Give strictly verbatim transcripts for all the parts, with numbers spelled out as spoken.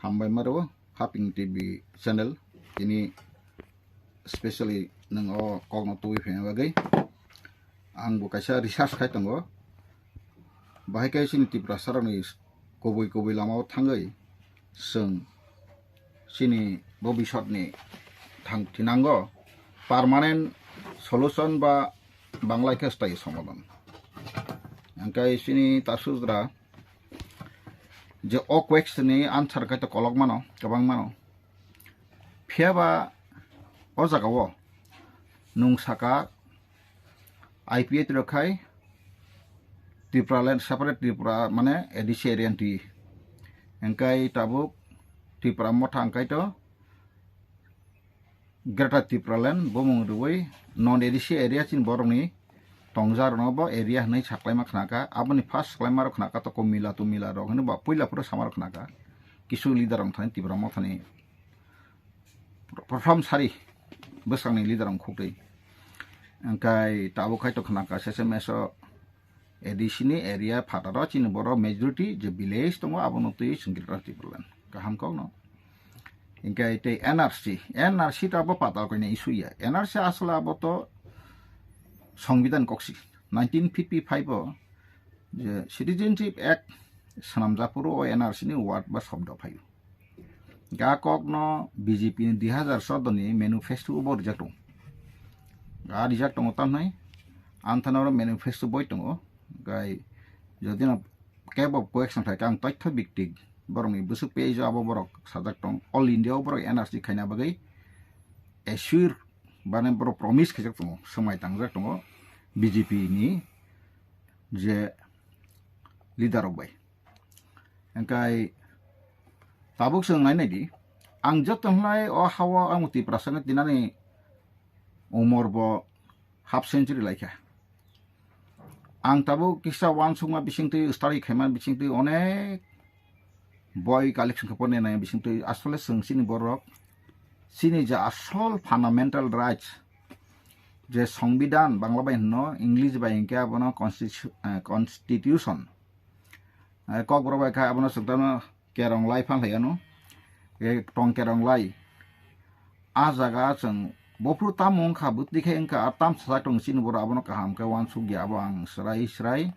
Hambai maro Haping T V channel ini specially nung o kokno tubui phai bagwi ang bo kaisa research khai tongo. Bahai khe chini Tiprasa rokni kubui kubui lama o thangwi chwng chini bobisot ni thang thinango permanent solution ba Bangla khe sthayi somadhan. Hingkhe chini tasudra je o question ni answer kaitor kolok mano, kwbang mano. Phiya ba o jaga o nung saka I P F rok khai Tipraland separate Tripura mane A D C area ni twi. Hingkhe tabuk Tipra motha hingkhe to Greater Tipraland bumung rwui non A D C area chini borokni tongjarokno bo area hwnwi saklaima khnakha. Aboni first saklaima rok khnakha toko mila to mila rok hwnwi ba puila phuru sama rok khnakha. Kisu leader rok thani Tipra mothani prothom sari bwskangni leader rok khukri. Hingkhe tabuk khai to khnakha S S M S o A D C ni area phataro chini borok majority je village tongo abono twi chwng Greater Tipraland kaham kokno. Hingkhe tei N R C, N R C ta bo patal koina issue ya. N R C asole abo to Songbidan koksi. Nineteen fifty five o je Citizenship Act swnamjak phuru o N R C ni word ba shobdo phaio. Ga kokno B J P ni dui hazar choudo ni manifesto bo rijak tongo. Ga rijak tongo tamnai anthano manifesto boi tongo. Gai jodi no cab of coaction thai kang toitho biktik borokni bwswk page o abo borok sajak tong. All India o borok N R C khaina bagwi assure bane borok promise khaijak tongo, swmai tangjak tongo B J P ni je leader rok bai. Hingkhe tabuk chwng nai nai di, ang joto hwnlai o ha-o ang Tiprasa no tinani umor bo half century laikha. Ang tabuk kisa uansukma bisingtwi, study khaima bisingtwi onek boi collection khe pornai nai bisingtwi asole chwng chini borok chini je asol fundamental rights je Songbidan Bangla bai hwno, English bai hinkhe abono constitu-, eh, constitution. Eh, Kokborok bai khe abono chwng tamo kerong lai phan lai ano. Eh, tong kerong lai. A jaga chwng bophuru tamo wngkha, bwtwi khe wngkha, a tam sajak tong chini borok abono kaham khe uansuk ya, abo ang swrai swrai.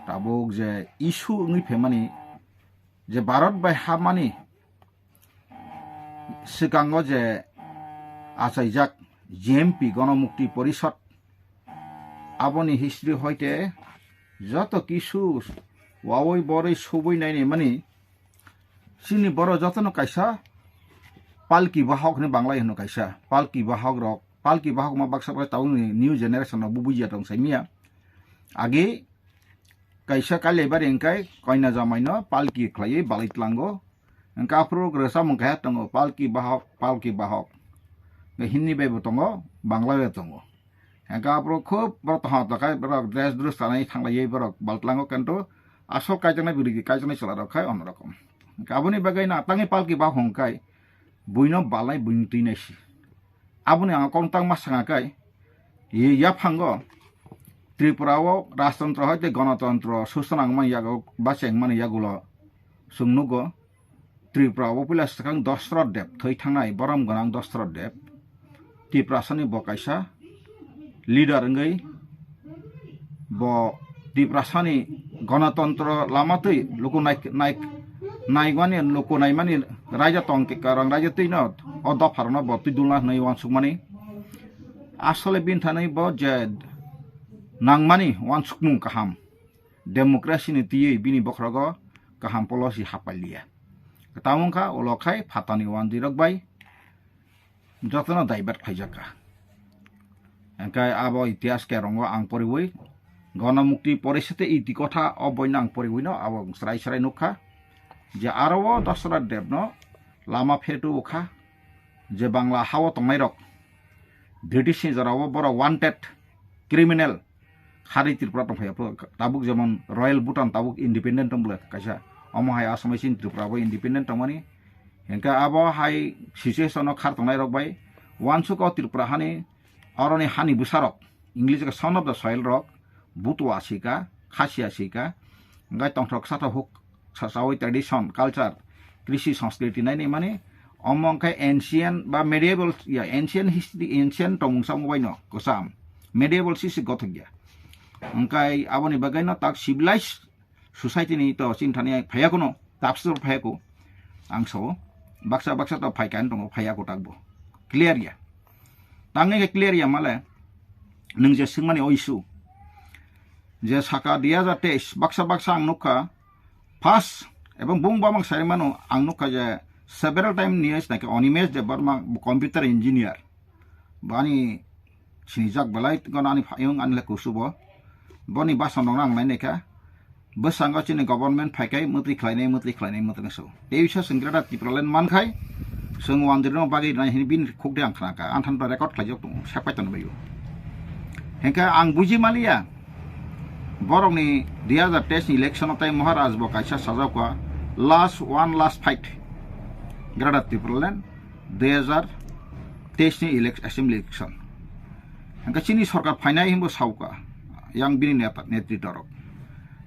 Tabuk je issue wngwi phaimani, je Bharat bai hapmani, swkango je achaijak G M P Gonomukti Porishad, aboni history hoite joto kisu wawi borwi subui naini mani chini borok jotono kaisa palki bahok hwnwi Bangla hwno kaisa palki bahok rok, palki bahok ma baksa baksa tabukni new generation rok bo bujiya tong saimiya. Agi kaisa kailaibari hwnkhe koina jamaino palki khlaiwi balai tlango. Hwnkhe aphuru rwchapmung kaisa tongo, palki bahok, palki bahok. Hwnkhe Hindi bai bo tongo, Bangla bai tongo. Hwnkhe aphuru khub borok tongthok khe borok dress dress chanai thanglaiwi borok baltlango, kintu asol kaijaknai bwrwi kaijaknai chwla rok khai onorokom. Hwnkhe aboni bagwi na tangwi palki bahok hwnkhe buino balnai buino twinai si. Aboni ang kok tangma sanga kai, ye yaphango Tripura o rajtantro hai tei gonotantro susto nangmani yago ba chengmani yagulo chwng nugo. Tripura o puila swkang Dosrot Deb thwi thangnai, borom gwnang Dosrot Deb. Tiprasani bo kaisa leader wngwi bo Tiprasani gonotantro lama twi luku nai-, nai-, naimani, luku naimani raida tong khe kwrwng raida twino o dopharokno bo twi dulna hwnwi uansukmani. Asole bini thani bo je nangmani uansukmung kaham, democracy ni twiwi bini bokhorogo kaham policy hapaliya. Tamo wngkha ulo khai phatani uanjwi rok bai jotono divert khlaijak kha. Hingkhe abo itihas kerongo ang poriwi, Gonamukti Porishad Itikotha o boino ang poriwino abo ang srai srai nukha je aro o Dosrot Debno lama phetu kha je Bangla hao tongnairok British ni jorao borok wanted criminal Khari Tripura tongphai, tabuk jemon Royal Bhutan tabuk independent tong bwle kaisa, omo hai Assam hai chini Tripura bo independent tongmani. Hingkhe abo hai situation o khar tongnai rok bai uansuk o Tripura hani, oroni hani bwsarok, English khe son of the soil rok, butua sika, khasia sika, hingkhe tongthok sathok huk, sa-, sawi tradition, culture, Krishi sanskriti nainai mani, omo wngkha ancient ba medieval, ya, ancient history, ancient tongmung samung bai no kwcham. Medieval sisi gothok ya. Wngkha aboni bagwi no tak civilized society ni to chini thani phaiya kuno, tapsor phaiya ku. Ang sao, baksa baksa to phai kan tongo, phaiya ku takbo. Clear ya. Tangni khe clear ya male, nwng je swngmani o issue. Je saka dui hajar teis, baksa baksa ang nukha, first, ebong bung bamang sai mano, ang nukha je several time ni age nake Animesh Debbarma, bo computer engineer. Bani sinijak belai, kono ani phayung, ani le kusubo. Boni basan rok ang nai naikha. Bwskango chini government phaikai mwtwi khlainai, mwtwi khlainai, mwtwi khlainai so. Tei bisa chwng Greater Tipraland mankhai, chwng wandrino bagwi rwnai hwnwi bini khuk de ang khnakha. Ang thanbo record khlaijak tongo, sepai tongbaio. Hengkhe ang buji maliya, borokni dui hajar teis ni election o tei Maharaj bo kaisa sajak kha, last, one last fight. Greater Tipraland, dui hajar teis ni elec-, assembly election. Hingke chini sorkar phainai hinbo sauka, yang bini neta, netritwa rok.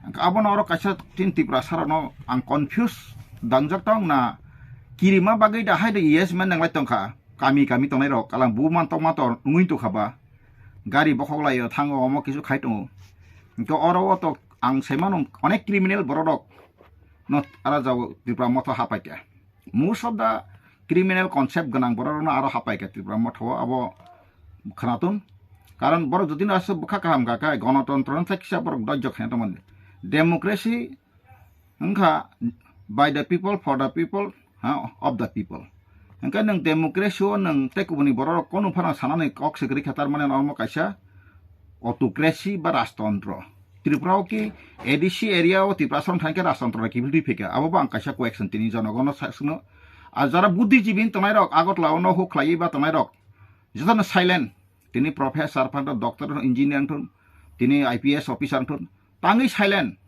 Hingke abono oro kaisa tin Tiprasa rokno ang confuse dangjak tong na, kirima bagwi da hai de yes man nanglai tongkha, kami kami tongnai rok, kalang bu man tong man to nungui tongkha ba, gari bokhok lai o thango, omo kisu khai tongo. Hingke oro o to ang sai mano onek criminal borok rok no ara jao Tipra motha hapai kha. Most of the criminal concept gwnang borok rokno aro hapai kha Tripura motha o, abo khwnathun. Karon borok jodi no aswk bwkha kaham kha khe, gonotontro no thai kisa borok dojjo khaina tongmani. Democracy wngkha by the people, for the people, ha, of the people. Hingkhe nwng democracy o nwng tei kubuni borok rok kono phano sanani kok se kwrwi kha, tar mane normo kaisa autocracy ba rajtontro. Tripura o ki A D C area o Tiprasa rok thangkhe rajtontro kiphiltwi phika. Abo bo ang kaisa question tini jonogono sa-, swngno. Ar jara buddhijibi tongnai rok, Agartala o no huk khlaiwi ba tongnai rok, jotono silent. Tini professor phano, doctor, engineer thun, tini I P S officer thun, tangwi silent.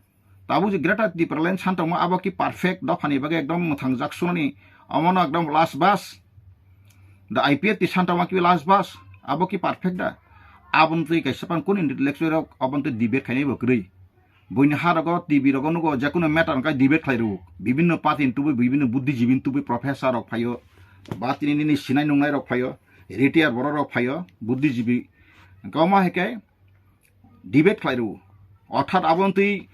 Tabuk je Greater Tipraland santongma abo ki perfect, dophani bagwi ekdom mwthangjak sunani, omono ekdom last bus. The I P F T santongma ki last bus, abo ki perfect da? Aboni twi kaisa pan kun intellectual rok aboni twi debate khainai bo kwrwi. Buini ha rogo, T V rogo nugo, jekono matter wngkha debate khlai rwo. Bibinno party ni tubui, bibinno buddhijibi ni tubui, professor rok phaio, ba tini nini sinai nungnai rok phaio, retire borok rok phaio, buddhijibi. Wngkha omo hai khe debate khlai rwo. Orthat aboni twi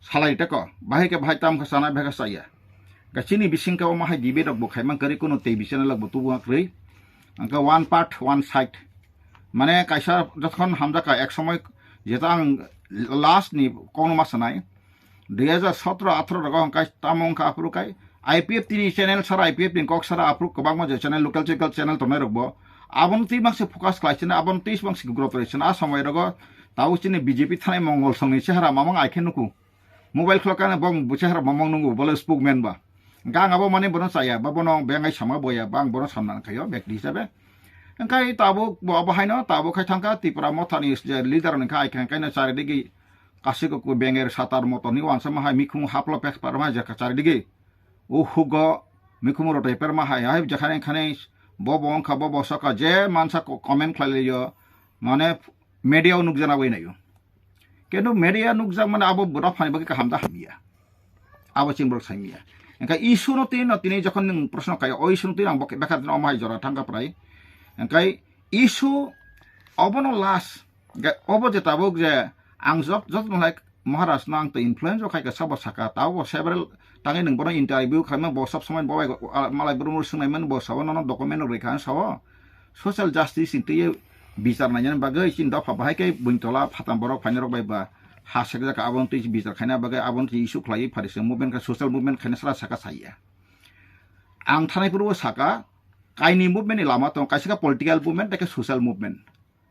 salai teko, bahai khe bahai, tam khe chana, bahai khe chaya. Hwnkhe chini bising khe omo hai debate rok bo khaimang kwrwi, kuno T V channel rok bo tubu kwrwi. Hwnkhe one part, one side. Mane kaisa jokhon hamjakha ek somoi, jeta ang last ni kokno ma sanai, dui hajar sotro athro rogo hwnkhe tamo wngkha aphuru khai I P F T ni channel sara, I P F T ni kok sara aphuru kwbangma je channel, local, local channel tongnai rokbo abono twi mangse focus khlai sino, abono twi mangse grow khlai sino. A somoi rogo tabuk chini B J P thanai Mongol songni chehara mamang ai khe nuku. Mobile khulok khe bo chehara mamang nungo, bole spokesman ba. Hwnkhe ang abo mane bono chaya, ba bono bengai sama boya, ba ang bono samna khaio bekti hisabe. Hwnkhe tabuk bo abo haino, tabuk khai thangkha Tipra mothani je leader wngkha, ai khe hwnkhe no charidigi kasiko ku benger satar motorni uansama hai mikhumu haplo pek parma jaka charidigi. O hugo mikhumu rotoi perma hai, hai jekhane khane bo bo wngkha, bo bo sokha, je mansa ko-, comment khlai liyo, mane media o nukjana bai naio. Kintu media nukjak mane abo bwrok phani bagwi kaham da hamya. Abo chini borok saimya. Hwnkhe issue no twi no tini jokhon nwng proshno khaio, o issue no twi ang bo bekha tini omo hai jora thangkha prai. Hwnkhe issue obono last, ge-, obo je tabuk je ang jot-, jotono hai Maharaj no ang to influence o khai kha sabo saka, tabuk bo several tangwi nwng bono interview khaima, bo sob somoi bo bai, ah, malai brum rok swngnai mani, bo sabo nono document rok rikha ang sabo. Social justice ni twi bichar nainani bagwi chini dopha bahai khe buini tola phatam borok phainai rok bai ba ha sekjak kha, abono twi bichar khaina bagwi abono twi issue khlaiwi phari se movement kha, social movement khaina sara saka saya. Ang thanai phuru o saka, kaini movement ni lama tongo, kaisa khe political movement, tei khe social movement.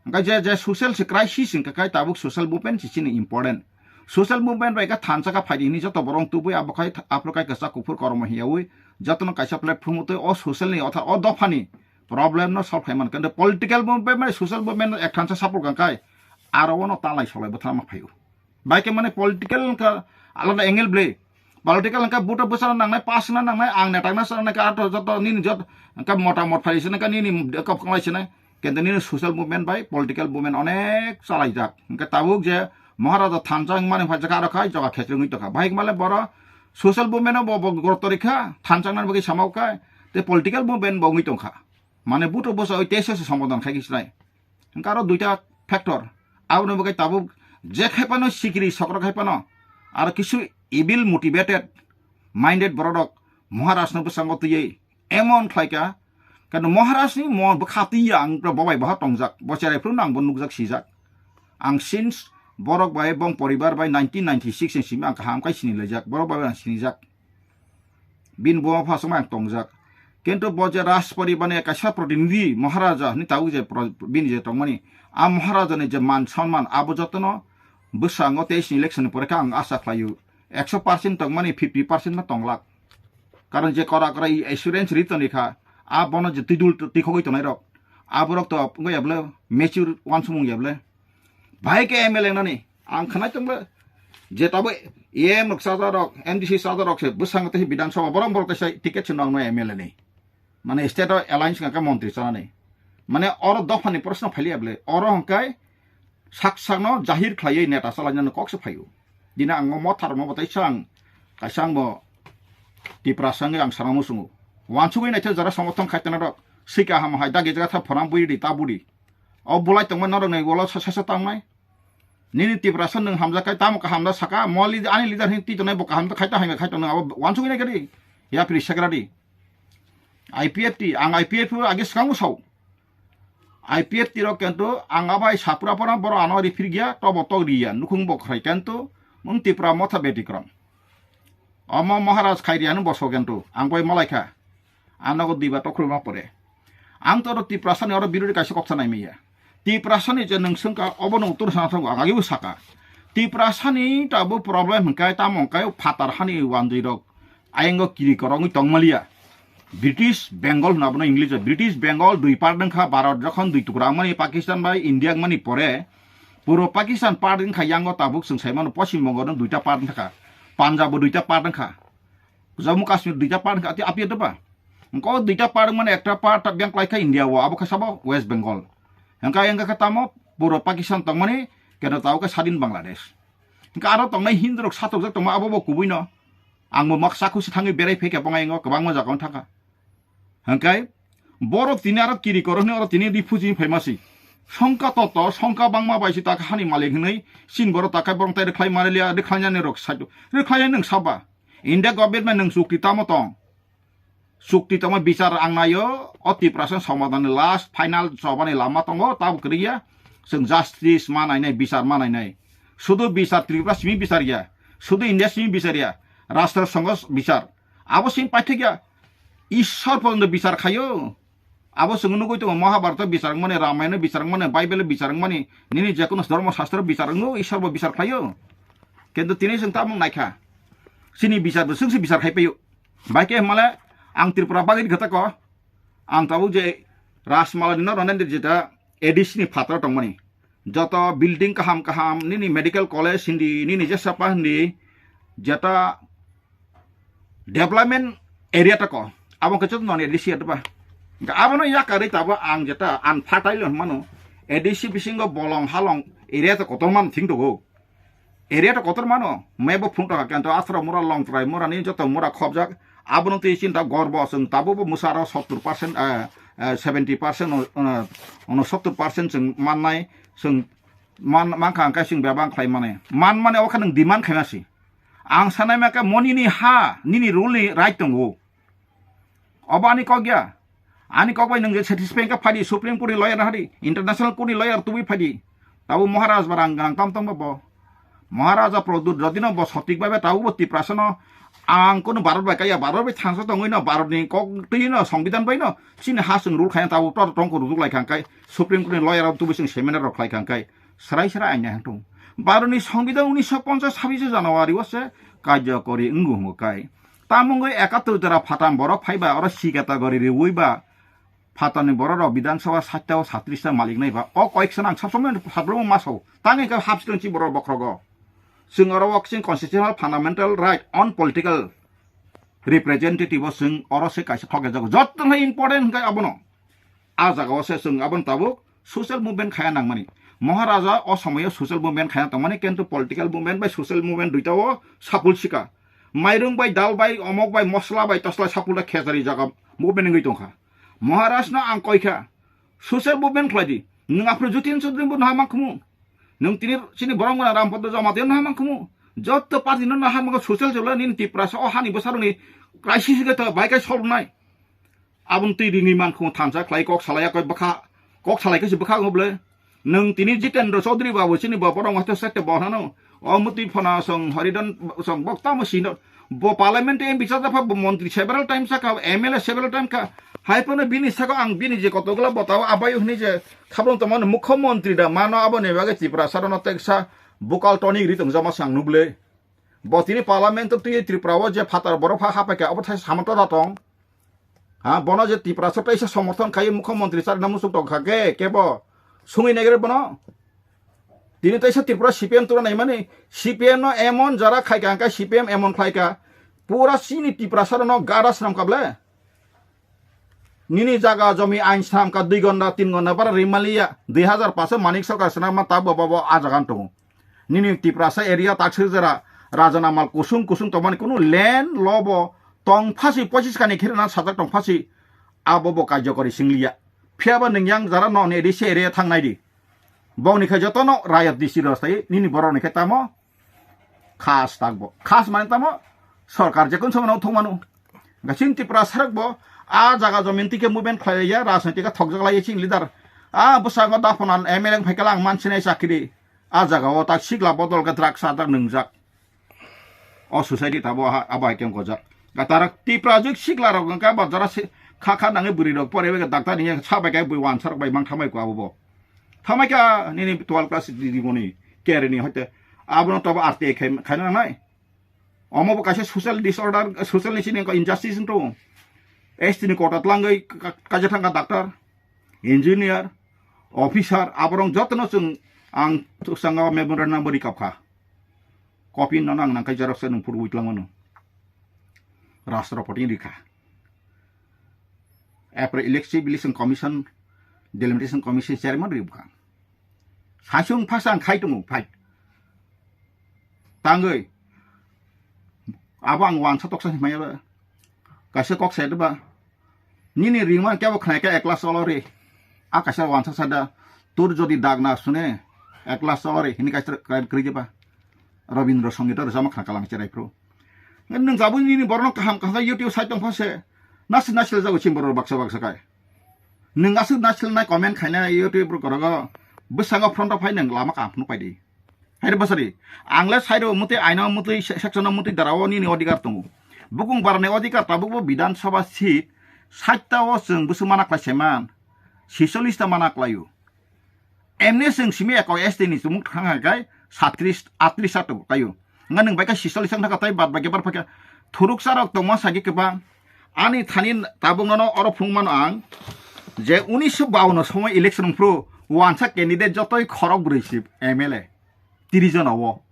Hwnkhe je, je social se crisis hwnkhe khai tabuk social movement se chini important. Social movement bai khe thansa kha phaidi hwnwi joto borok tubui abo khai, aphuru khai kwchak kuphur kormo hiyaui jotono kaisa platform o twi o social ni otha o dophani problem no solve khai man khe. Political movement bai social movement no ek thansa support kang khai aro ono talai solai bwtharma phaio. Bai khe mane political wngkha alada angle bwle. Political wngkha vote bwsana nangnai, pass wngna nangnai, ang netakna sa nangnai, khe ato joto nini jot wngkha motamot phai se nangkha nini kok kwnglai se nai. Kintu nini social movement bai political movement onek chalaijak. Hwnkhe tabuk je Maharaja thansa wngmani phaijak aro khai joga khesrwngwi tongkha. Bahai khe male boro Social movement bo bo gorok torikha, thanchangna bagwi samao kha, te political movement bo wngwi tongkha. Mane buto bosa oi tesa se somadan khai kisnai. Hingke aro duita factor. Aboni bagwi tabuk je khai phano sikiri sokro khai phano aro kisu evil motivated minded borok rok Maharaj no bwskango twiwi emon khlai kha. Kano Maharaj ni mo bwkha twi ang bobai boha tongjak. Bo cherai phuru nang bo nukjak sijak. Ang since borok bai bong poribar bai nineteen ninety six ni simi ang kaham kai sini laijak. Borok bai ang sinijak. Bini bo phasongma ang tongjak. Kintu bo je Rajpari bani kaisa protinidhi Maharaja ni tabuk je pro-, bini je tongmani, a Maharaja ni je man sonman abo jotono bwskango teis ni election ni pore khe ang asa khlaio. Ekso percent tongmani fifty percent ma tonglak. Karon je kora kora i assurance ri toni kha, a bono je tidul tikhogwi tonai rok. Aborok to wngya bwle mature wansukmung ya bwle. Bahai khe M L A nani ang khnai tongbo je tabo E M rok chaja rok, M D C chaja rok se bwsang tei Bidhan Sabha borok borok tei sai ticket se nokno M L A ni. Mane state o alliance ka montri chanani. Mane oro dopha ni proshno phailiya bwle. Oro hwnkhe sak sakno jahir khlaiwi neta chalainani kok se phaio. Dina ang mo thar mo batai sang kaisa ang bo Tiprasa wngwi ang sana musungo. Wansugwi naithe jara somorthon khaitana rok. Sika ham hai dagi jaga tha phoram bui di ta budi. O bulai tongma norok ni ulo sa sa sa tangnai. Nini Tiprasa nwng hamjak kai tamo kaham da saka, mo leader, ani leader hin twi tongnai bo kaham da khai ta hai khai tongnai abo wansugwi nai kadi. Ya pri secretary. I P F T, ang I P F T age swkang bwsao. I P F T rok kento ang abai sapra pora boro ano ri phirgia, tobo tok riya, nukhung bo khrai kento, mung Tipra motha betikrom. Omo Maharaj khairiya no boso kento, ang bai malai kha. Ano go diba tokhro ma pore. Ang to oro Tiprasa ni oro birodi kaisa kok sanai maya. Tiprasa ni je nwng swngka, obo no uttor sana thago, ang agi bo saka. Tiprasa ni tabo problem hwnkhe tamo hwnkhe phatar hani wandwi rok. Ayang go kiri korongwi tongmaliya. British Bengal hwnna bono English o. British Bengal dui part wngkha, Bharat jokhon dui tukra wngmani, Pakistan bai India wngmani pore, puro Pakistan part wngkha, yango tabuk chwng sai mano Poschim Bongo no duita part wngkha, Punjab bo duita part wngkha, Jammu Kashmir duita part wngkha, ati api doba. Wngko duita part wngmani ekta part ta beng klaikha India o, abo khe sabo West Bengal. Hwnkha, hwnkha khe tamo puro Pakistan tongmani, keno tabuk khe sadin Bangladesh. Hwnkha aro tongnai Hindu rok satokjak tongma, abo bo kubui no. Ang bo mak chakhuk se thangwi berai phaikha, bongaiyango kwbangma jaga o thangkha. Hwnkhe borok tini aro kiri koro hwnwi oro tini refugee phai masi. Songkha toto, songkha bangma bai se takha hani malik hwnwi, chini borok takha borok tai rwkhlai maliya, rwkhlainani rok saido. Rwkhlainani nwng saba. India government nwng chukti tamo tong? Chukti tongma bichar ang naio, o Tiprasa somadan ni last final chobani lama tongo, tabuk kwrwi ya. Chwng justice ma nainai, bichar ma nainai. Sudu bichar Tripura simi bichar ya, sudu India simi bichar ya, Rashtra Sangha bichar. Abo simi paithak ya, Ishwar porjonto bichar khaio. Abo chwng nugwi tongo, Mahabharata bichar wngmani, Ramayana bichar wngmani, Bible bichar wngmani, nini jekono dhormo shastro bichar wngo, Ishwar bo bichar khlaio. Kintu tini chwng tabuk naikha, chini bichar bo chwngse bichar khai paio. Bai khe hwnmale ang Tripura bagwi gata ko, ang tabuk je Rajmala ni norok nani jeta A D C ni phataro tongmani, joto building kaham kaham, nini medical college hindi, nini jesapa hindi, jeta development area tako, abo khe joto non A D C adba. Abono yakarwi tabo ang jeta unfertile hwnmano, A D C bisingo bolong halong area to kotor mano thing dogo. Area to kotor mano, mebo phung taka kento asra mura long trai mura ni joto mura khobjak, abono twi chinta gorbo chwng tabo bo mwsaro sottor percent, eh, eh, seventy percent ono, ono sottor percent chwng mannai, chwng man, mankha hwnkhe chwng bebak khlai mani. Man mani okha nwng demand khaima si. Ang sanai ma khe monini ha, nini rule ni right tongo. Obo ani kok ya. Ani kok bai nwng je satisfy khe phadi, Supreme Court ni lawyer na hadi, International Court ni lawyer tubui phadi. Tabo Maharaja barang gang tam tong bo. Maharaja Pradyut jodi no bo sotik bai bai tabo bo Tiprasa no ang kono Bharat bai kaya, Bharat bai thansa tongwi no, Bharat ni kok twi no, Songbidan bai no, chini ha chwng rule khaina tabo tor tong ko rujak lai kha hwnkhe, Supreme Court ni lawyer rok tubui chwng seminar rok khlai kha hwnkhe, srai srai aina hang tong. Bharat ni Songbidan unisho ponchas sabise January o se karjokori wngo hwngo kai. Tamo wngwi ekattor jora phatam borok phaiba oro C category riwi ba phatamni borok rok Bidhan Sabha sat ta o satris ta malik nai ba o koyek sana ang sab somoi sabrung ma sao. Tang ekha hapsitong chi borok bokhrogo. Chwng oro o chwng constitutional fundamental right on political representative o chwng oro se kaisa thok jago. Joto hai important hwnkhe abono. A jaga o se chwng aboni tabuk social movement khaya nangmani. Maharaja o somoyo social movement khaya tongmani, kintu political movement bai social movement duita o sapul sika. Mairung bai, dal bai, omok bai, mosla bai, tosla sapulda khejari jaga movement wngwi tongkha. Maharaj no ang koikha, social movement khlai di. Nwng aphuru Jiten Chaudhary bo naha mankhumu. Nwng tini chini borok gana Ram Padma Jamatia naha mankhumu. Jotto party no naha mangkha social jolo nini Tiprasa o hani bwsarokni crisis khe to bai kai solve nai. Aboni twi rini mankhumu thansa khlai kok salai koi bwkha, kok salai khe se bwkha ngo ble. Nwng tini Jitendra Chaudhary babu chini bo borok wasto sette bo hano. O muti phana song Haridan song bok tamo sino. Bo parliament M P chajak pha bo montri several times ka, M L A several time ka. Hai phano bini saka ang bini je kotogla botao abayo hini je khabrong tamo mukho montri da mano aboni bagwi Tiprasa rono teksa bokal toni ri tong jama sang nuble. Bo tini parliament twi Tripura o je phatar borok pha hapai ka obo thai samantha da tong. Ha, bono je Tiprasa teisa somorthon khai mukhyamantri charina muchung tong kha khe, kebo sungwi nai gre bono. Tini teisa Tripura C P M tura nai mani, C P M no emon jara khai ka, hwnkhe C P M emon khlai ka. Pura chini Tiprasa no gada swnam ka ble. Nini jaga jomi ain swnam ka dui gonda, tin gonda bara rimaliya, dui hazar paso Manik Sarkar swnam ma tabo bobo a jaga tongo. Nini Tiprasa area taksir jera rajana mal kusung kusung tongmani kunu land lobo tong phasi pochis kani khirina sajak tong phasi abo bo kajokori singliya. Phiya ba nwng yang jara no ni A D C area thang nai di. Bong ni khe joto no rayat D C rostai nini borok ni khe tamo khas tak bo. Khas mani tamo sorkar je kun somo no thung manu. Gachin Tiprasa rok bo a jaga jomin tike movement khlai ya rajniti ka thokjak lai chini leader. A bwskango daphana M L A phai kala ang mansinai chakiri. A jaga o tak sikla bodol ka drugs adak nwngjak. O society tabo ha abo hai khe gojak. Ga tarak Tipra jwk sikla rok wngkha ba jora se kha kha nangwi bwrwi rok pore bai doctor ni sa bai khe bui wansa rok bai mang thamai ko abo bo. Thamai kha nini twelve class di di boni kere ni hoite abono tabo R T I khai khai nangnai. Omo bo kaisa social disorder, social ni sini injustice wngtong. S T ni kota tlangwi ka-, kaisa thangkha doctor, engineer, officer, aborok jotono chwng ang swkang memorandum bo rikap kha. Copy no nang nang khe xerox se nung phuru wi tlangmano. Rashtrapati rikha. Apre election, election commission, delimitation commission chairman ribkha. Saichung phasa ang khai tongo, phai. Tangwi. Abo ang wansa toksa himaya ba. Kaisa kok sai ba. Nini ringma kebo khnai ka ekla solo re. A kaisa wansa sada. Tur jodi dag na sune, ekla solo re. Hini kaisa kri ba. Rabindra Songita rwchapma khna kalang cherai phru. Nwng jabwi nini borokno kaham kaham YouTube site tong phase. Nasi nasi jago chim borok baksa baksa kai. Nwng aswk nasi nai comment khaina YouTube rok rogo. Bwskango front of hai nwng lama kaham phunu paidi. Hai re bwsari. Ang le side o mutwi aino mutwi se-, section o mutwi darao nini odhikar tongo. Bukung barani odhikar tabukbo Bidhan Sabha seat sait ta o chwng bwswk mana klai saiman. Sisollis ta mana klaio. Emne chwng simi eko S T ni chumuk thang hai kai satris, atris ato kayo. Nga nwng bai ka sisollis ang thaka tai bad bai ke bar phaka thuruk sarok tongma sagi keba. Ani thani tabuk nono oro phung mano ang je unisho bawanno somoi election phru wansa candidate jotoi khorok brwi si M L A. Tiri jona o.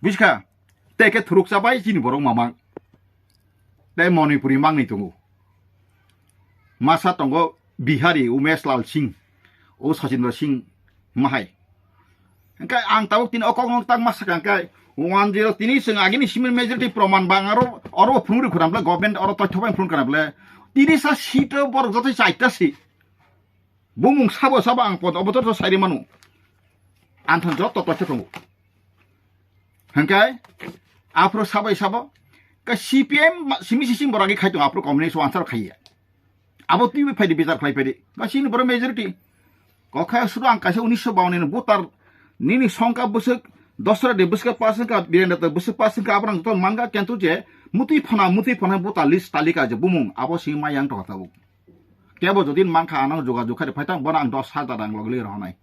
Buskha? Tei khe thuruk chabai chini borok mamang. Tei Manipuri mangni tongo. Masa tongo Bihari Umesh Lal Singh, o Sachindra Singh mahai. Hingke ang tabuk tini o kokno tak masa kang kai one zero tini chwng agini simi majority proman bang aro oro phunuri khuna bwle government oro toitho bai phun kana bwle. Tini sa seat o borok joto chaita si. Bumung sabo sabo ang pod obotor to sairi manu. Ang thang joto toitho tongo. Hingke aphuru sabai sabo ka C P M ma-, simi sisi boragi khai tongo aphuru communist wansar khaiya. Abo twi bai phaidi bichar khlai phaidi. Ba sini borok majority. Kokha suru ang kaisa unisho bawanni ni voter nini songkha bwswk dosra de bwswk pass wngkha, Birendra de bwswk pass wngkha, aborok joto manga kentu je mutwi phana, mutwi phana voter list talika je bumung abo simi ma yang tongkha tabuk. Kebo jodi mankha ano jogajog khai phai tang bono ang dos hajar rang logli rohonai.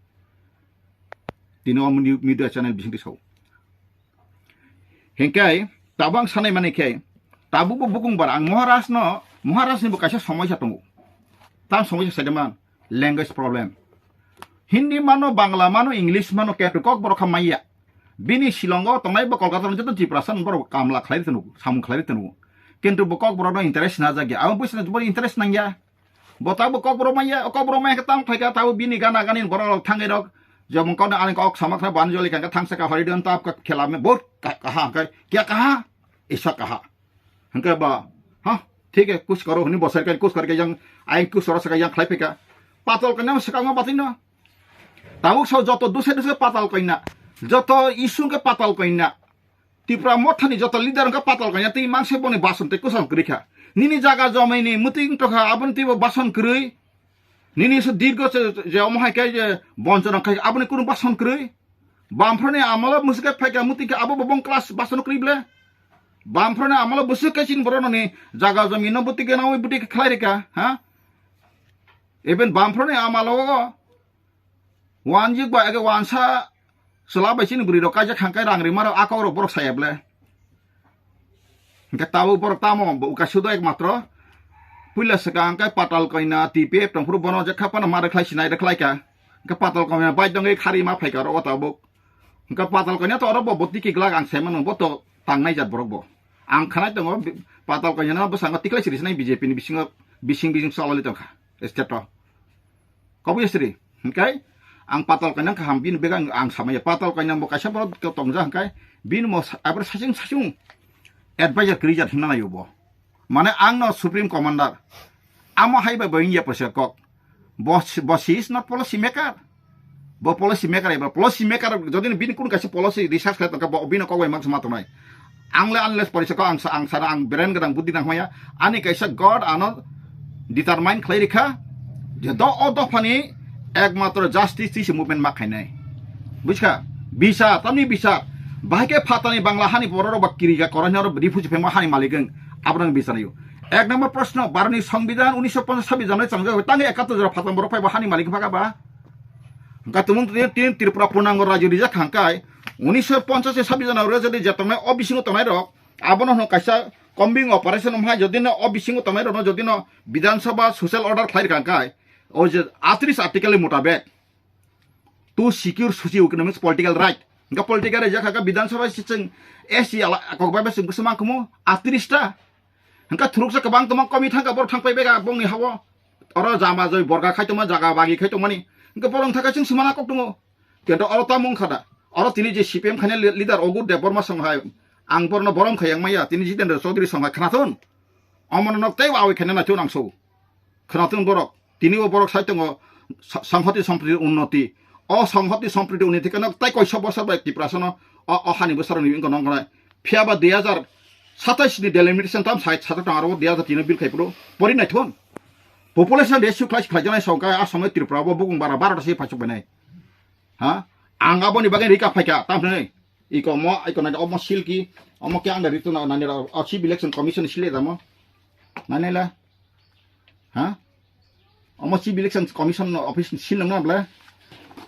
Tini o muni-, media channel bisingtwi sao. Hingke tabuk ang sanai mani khe tabuk bo bukung bar ang Maharaj no, Maharaj ni bo kaisa somosya tongo. Tam somosya sai man language problem. Hindi mano, Bangla mano, English mano, khe kok borok kha maya. Bini Shillong o tongnai bo Kolkata no joto Tiprasa borok kamla khlai tunu, samung khlai tunu. Kintu bo kok borok no interest na jagya. Abo buisna bo interest nangya. Bo tabo kokborok manya, kokborok manya khe tamo phaikha tabo bini gana gani borok rok thangwi rok. Jemon kono ani kok samak kha banjoli kha thangsa kha hori don tap kha khela me bot kha, kha, kha, kya kaha? isa kaha. Hingke ba, ha, thik hai, kus karo, hwnwi bosai kai, kus karo ke yang, ai kus karo saka yang khlai phika. Patal kanya saka ma batin no. Tabuk sao joto duse duse patal kanya. Joto isung ke patal kanya. Tipra mothani joto leader wngkha patal kanya tei mangse boni bason tei kwcham kwrwi kha. Nini jaga jomini mwtwi wngtokha aboni teibo bason kwrwi. Nini se dirgo se je omo hai khe je bonchorang khai aboni kunu bason kwrwi. Bamphorni amalo mwswk khe phaikha mwtwi khe abo bo bong class bason kwrwi ble. Bamphorni amalo bwswk khe chini borok noni jaga jomino bwtwi khe nawi bwtwi khe khlai rikha ha. Even bamphorni amalo o Wanjik ba ege wansa chwla bai chini bwrwi rok kaijak hangkai rang rima rok akok rok borok saya ble. Hingke tabuk borok tamo bo uka sudo ek matro puila swkang hangkai patal koina T P F tongphuru bono je khapano ma rwkhlai sinai rwkhlai ka. Hingke patal koina bai dongwi khari ma phaika oro o tabuk. Hingke patal koina to oro bo botiki glak ang saimano bo to tangnai jat borok bo. Ang khanai tongo bi-, patal koina no bwskango tiklai siri sinai B J P ni bisingo bising bising cholali tongkha state o. Kobui sri, hingkai ang patal kainang kaham bini bega ang samaya patal kainang bo kaisa borok tongjak hingkai bini mo sa-, abro sachung sachung advisor kwrwi jat himna naio bo. Mane ang no supreme commander. Amo hai bai bo wngya pose kok. Bo, bo she is not policy maker. Bo policy maker eba policy maker jodi bini kun kaisa policy research khlai tongkha bo bini kok bai mak ma tongnai. Ang le unless porisako ang sa-, ang sana ang brain gwnang buddhi nang hmaya. Ani kaisa God ano determine khlai rikha je do o dophani ekmatro justice twi se movement ma khainai. Buchkha? Bisa, tamni bisa. Bahai khe phatani Bangla hani borok rok ba kiriga korani oro refugee phema hani malik wng. Abono bisanayo. Ek number proshno, Bharotni Songbidan unisho ponchas sabi janai changjak tangi ekattor jora phatang borok phaibo hani malik bhaga ba. Hingka tumung tin Tripura punango rajyo rijak hangkai unisho ponchas sabi jana oro jodi je tongnai o bisingo tongnai rok abono hwnwi kaisa combing operation wngkha, jodi no o bisingo tongnai rokno jodi no Bidhan Sabha social order khlai rwkha hwnkhe, o je atris article ni mutabek to secure socio economic political right, hwnkhe political right jakha khe Bidhan Sabha se chwng S C ala kok bai bai chwng bwswk mangkhumu atris ta, hwnkhe thuruksa kwbang tongma komi thangkha borok thangpai bai kha bongni hao, oro jama joi borga khai tongma jaga bagi khai tongmani, hwnkhe borok thangkha chwng swmana kok tongo. Kento oro tamo wngkha da? Oro tini je C P M khaina le-, leader Ogur Debbarma song hai, ang borno borom khai yang maya, tini Jitendra Chaudhary song hai khnathun. Omono nok tei awi khaina naithun ang so. Khnathun borok, tini o borok sai tongo sa-, Sanghati Sampriti Unnoti. O Sanghati Sampriti Unnoti khe nok tei koisa bosor bai Tiprasano o, o hani bosor ni wngkha nong khanai. Phiya ba dui hazar satais ni delimitation tam sai sato tang aro dui hazar tin o bill khai phuru pori naithun. Population ratio khlai khlai janai song kha a somoi Tripura bo bukung bara baro ta se phaichuk bainai. Ha? Ang aboni bagwi rika phaikha, tamhinwi. Iko mo, iko nai omo silki, omo ke ang da ritu na nani ra, o Chief Election Commission sile da mo. Nani la? Ha? Omo Chief Election Commission no office sil nang na bla?